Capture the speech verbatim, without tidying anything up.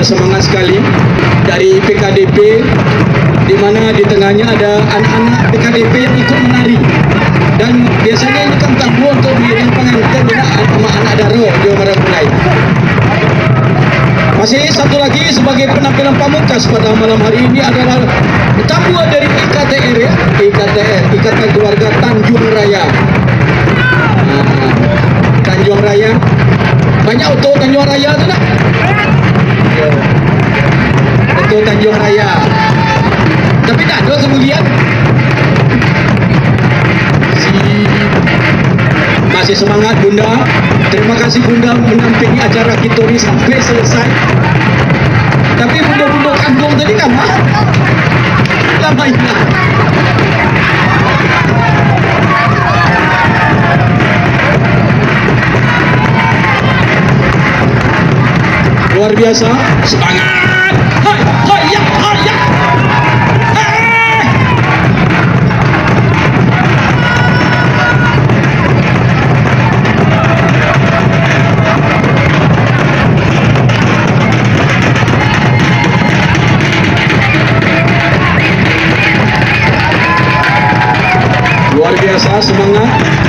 Semangat sekali dari P K D P, di mana di tengahnya ada anak-anak P K D P yang ikut menari. Dan biasanya ini kan tambua untuk diiringi pengantin, anak, anak daro jo marapulai. Masih satu lagi sebagai penampilan pamungkas pada malam hari ini adalah tambua dari I K T R, ya, I K T R, Ikatan Keluarga Tanjung Raya. Nah, Tanjung Raya. Banyak oto Tanjung Raya tu, nak? Oto Tanjung Raya. Tapi tak ada kemudian. Si masih semangat, Bunda. Terima kasih, Bunda, mendampingi acara kita ni sampai selesai. Tapi bunda-bunda kandung tadi kan, Mak? Lama hilang. Luar biasa. Semangat. Hai, hai, ya, hai, ya. Hai. Luar biasa semangat.